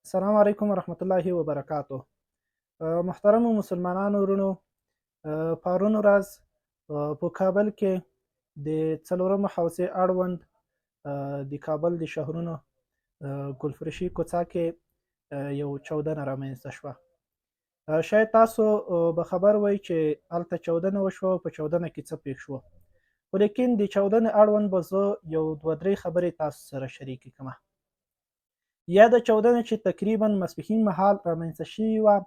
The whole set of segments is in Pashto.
السلام علیکم ورحمت الله وبرکاته. محترمو مسلمانانو ورونو، پرون ورځ په کابل کې د څلورم حوزې اړوند د کابل د شهرونو ګلفرشي کوڅه کې یو چاودنه رامنځته شوه. شاید تاسو به خبر وئ چې هلته چاودنه وشوه او په چاودنه کې څه پېښ شو، خو لیکن د چاودنې اړوند به زه یو دوه درې خبرې تاسو سره شریکې کړم. یاده چاودنه چې تقریبا ماسپښین مهال رامنځته شوې وه،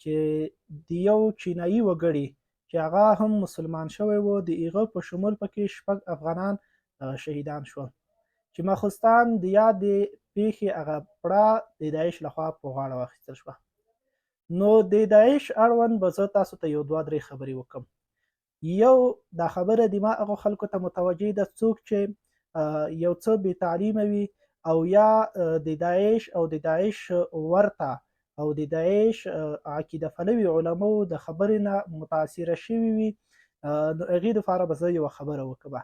چې د یو چینایي وګړي چې هغه هم مسلمان شوی و، د هغه په شمول پکې 6 افغانان شهیدان شول، چې ماخستان د یادې پیښې هغه پړه د داعش لخوا په غاړه واخیستل شوه. نو د داعش اړوند به زه تاسو ته یو دوه درې خبرې وکړم. یو دا خبره د ما هغو خلکو ته متوجه ده څوک چې یو څه بې تعلیمه وي او یا د داعش او د داعش ورته او د داعش عقیده پلوي علماو د خبرې نه متاثره شوي وي، نو هغې دپاره به زه یوه خبره وکړم.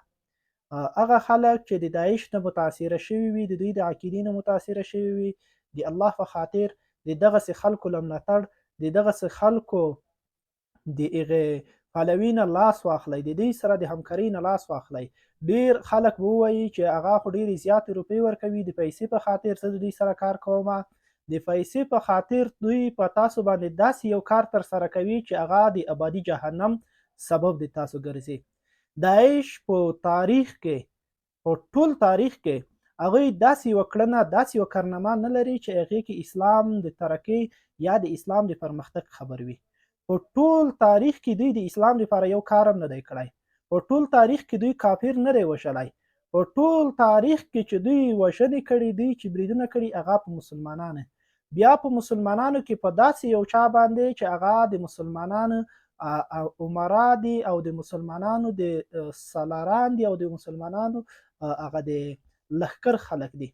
هغه خلک چې د داعش نه متاثره شوي وي، د دوی د عقیدې نه متاثره شوي وي، د الله په خاطر د دغسې خلکو له ملاتړ، د دغسې خلکو د هغې پلوي نه لاس واخلئ، د دوی سره د همکارۍ نه لاس واخلئ. ډیر خلک به ووایي چې هغه خو ډېرې زیاتې روپۍ ورکوي، د پیسې په خاطر زه د دوی سره کار کوم. د پیسې په خاطر دوی په تاسو باندې داسې یو کار ترسره کوي چې هغه د ابدي جهنم سبب د تاسو ګرځي. داعش په تاریخ کې، په ټول تاریخ کې هغوی داسې یوه کړنه، داسې یوه کارنامه نه لري چې هغې کې اسلام د ترقۍ یا د اسلام د پرمختګ خبر وي. په ټول تاریخ کې دوی د اسلام لپاره یو کار هم نه دی کړی. په ټول تاریخ کې دوی کافر نه دی وژلی. په ټول تاریخ کې چې دوی وژنې کړي، دوی چې بریدونه کړي، هغه په مسلمانانو، بیا په مسلمانانو کې په داسې یو چا باندې چې هغه د مسلمانانو امرا دي او د مسلمانانو د سالاران دي او د مسلمانانو هغه د لښکر خلک دي.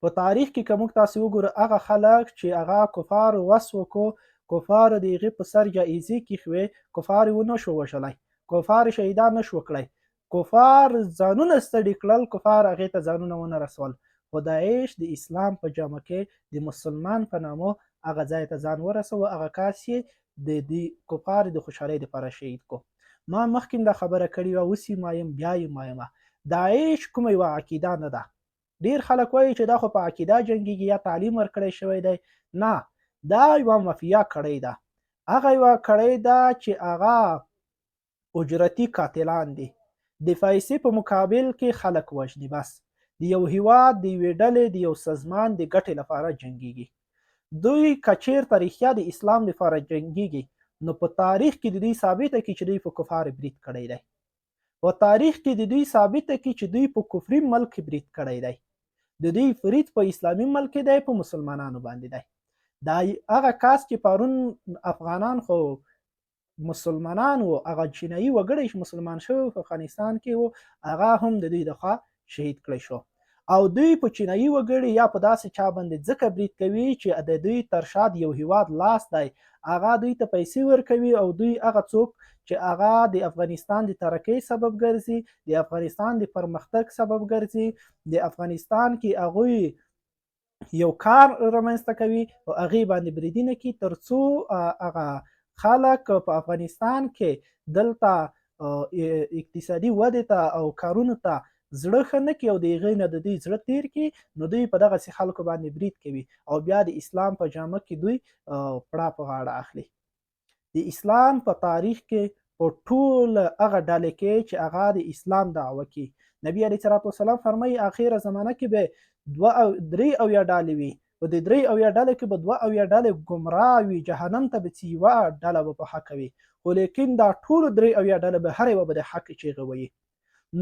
په تاریخ کې که موږ تاسې وګورو، هغه خلک چې هغه کفار وس وکړو، کفار د هغې په سر جایزې کیښوې، کفار یې ونه شو وژلی، کفار شهیدان نه شو کړی، کفار ځانونه ستړي کړل، کفار هغې ته ځانونه ونه رسول، خو داعش د اسلام په جامه کې د مسلمان په نامه هغه ځای ته ځان ورسوه، هغه کس یې د دې کفار د خوشحالۍ دپاره شهید کو. ما مخکې دا خبره کړې وه، اوس یې وایم، بیا یې وایم، داعش کومه یوه عقیده نه ده. ډیر خلک وایي چې دا خو په عقیده جنګیږي یا تعلیم ورکړی شوی دی. نه، دا یوه مافیا کړۍ ده، هغه یوه کړۍ ده چې هغه اجرتي قاتلان دي، د پیسې په مقابل کې خلک وژني، بس د یو هیواد، د یوې ډلې، د یو سازمان د ګټې لپاره جنګیږي. دوی که چیرته رښتیا د اسلام لپاره جنګیږي، نو په تاریخ کې د دوی ثابته کړي چې دوی په کفار برید کړی دی. په تاریخ کې د دوی ثابته کړي چې دوی په کفري ملک کې برید کړی دی. د دوی برید په اسلامي ملک کې دی، په مسلمانانو باندې دی. دا هغه کس چې پرون افغانان خو مسلمانان وو، هغه چینایي وګړی چې مسلمان شوی په افغانستان کې وو، هغه هم د دوی دخوا شهید کړی شو. او دوی په چینایي وګړي یا په داسې چا باندې ځکه برید کوي چې د دوی تر شا د یو هیواد لاس دی، هغه دوی ته پیسې ورکوي او دوی هغه څوک چې هغه د افغانستان د ترقۍ سبب ګرځي، د افغانستان د پرمختګ سبب ګرځي، د افغانستان کې هغوی یو کار رامنځته کوي او هغې باندې بریدونه کوي ترڅو هغه خلک په افغانستان کې دلته اقتصادي ودې ته او کارونو ته زړه ښه نه کړي او د هغې نه د دوی زړه تیر کړي، نو دوی په دغسې خلکو باندې برید کوي او بیا د اسلام په جامه کې دوی پړه په غاړه اخلي. د اسلام په تاریخ کې په ټول هغه ډلې کې چې هغه د اسلام دعوه کوي، نبی علیه الصلاة والسلام فرمایي اخیره زمانه کې به دوه او درې اویا ډلې وي، په دې 73 ډلې کې به 72 ډلې ګمراه وي، جهنم ته به ځي، یوه ډله به په حق وي، خو لیکن دا ټولو 73 ډلې به هر یوه به د حق چیغې وهي.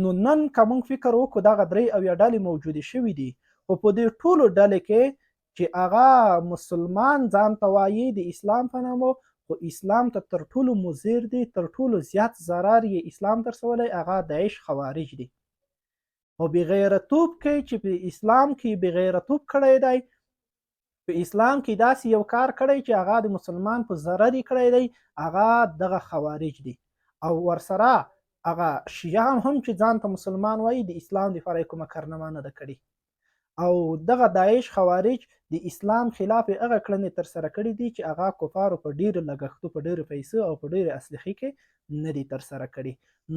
نو نن که موږ فکر وکړو دغه 73 ډلې موجودې شوې دي، خو په دې ټولو ډلې کې چې هغه مسلمان ځان ته وایي د اسلام په نامه، خو اسلام ته تر ټولو مضر دي، تر ټولو زیات ضرر یې اسلام ته رسولی، هغه داعش خوارج دي. په بغیرتوب کې چې په اسلام کې بغیرتوب کړی دی، په اسلام کې داسې یو کار کړی چې هغه د مسلمان په ضرر یې کړی دی، هغه دغه خوارج دي. او ورسره هغه شیعان هم چې ځان ته مسلمان وایي، د اسلام لپاره یې کومه کارنامه نه ده کړې. او دغه داعش خوارج د اسلام خلاف هغه کړنې ترسره کړې دي چې هغه کفارو په ډیرو لګښتو، په ډیرو پیسو او په ډیرو اسلحې کې نه دي ترسره کړي.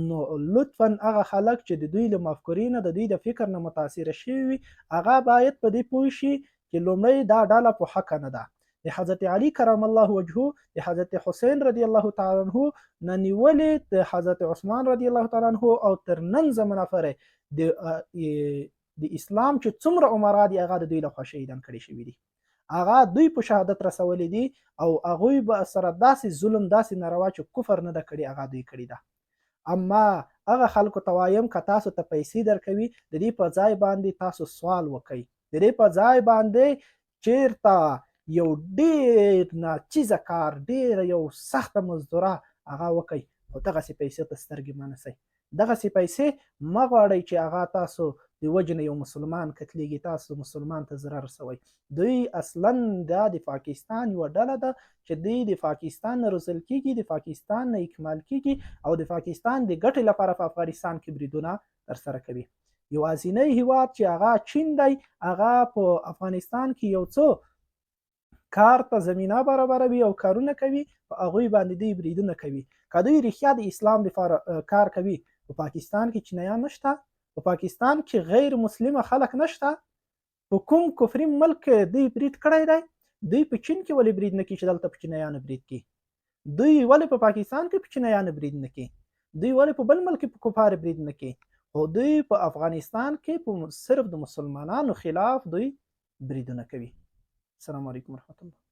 نو لطفا هغه خلک چې د دوی له مفکورې نه، د دوی د فکر نه متاثر شوي وي، هغه باید په دې پوه شي چې لومړی دا ډله په حقه نه ده. د حضرت علی کرم الله وجهه، د حضرت حسین رضی الله تعالی عنه نه نیولې د حضرت عثمان رضی الله تعالی عنه او تر نن زمانه پورې د اسلام چې څومره عمرا دي، هغه د دوی لخوا شهیدان کړي شوي دي، هغه دوی په شهادت رسولي دي او هغوی به سره داسې ظلم، داسې ناروا چې کفر نه ده کړي، هغه دوی کړي ده. اما هغه خلکو ته وایم، که تاسو ته پیسې درکوي، د دې په ځای باندې تاسو سوال وکئ، د دې په ځای باندې چیرته یو ډیر ناچیزه کار، ډیر یو سخته مزدوره هغه وکئ، خو دغسې پیسې ته سترګې مه نیسئ. دغسې پیسې مه غواړئ چې هغه تاسو د وجې نه یو مسلمان قتلیږي، تاسو مسلمان ته ضرر رسوئ. دوی اصلا دا د پاکستان یوه ډله ده چې دوی د پاکستان نه روزل کیږي، د پاکستان نه اکمال کیږي او د پاکستان د ګټې لپاره په افغانستان کې بریدونه ترسره کوي. یوازینی هیواد چې هغه چین دی، هغه په افغانستان کې یو څه کار ته زمینه برابروي او کارونه کوي، په هغوی باندې دوی بریدونه کوي. که دوی رښتیا د اسلام لپاره کار کوي، په پاکستان کې چینایان نشته، په پاکستان کې غیر مسلمه خلک نشته، په کوم کفري ملک کې دوی برید کړی دی؟ دوی په چین کې ولې برید نه کوي چې دلته په چینایانو برید کوي؟ دوی ولې په پاکستان کې په چینایانو برید نه کوي؟ دوی ولې په بل ملک کې په کفار برید نه کوي؟ خو دوی په افغانستان کې په صرف د مسلمانانو خلاف دوی بریدونه کوي. السلام علیکم ورحمت الله.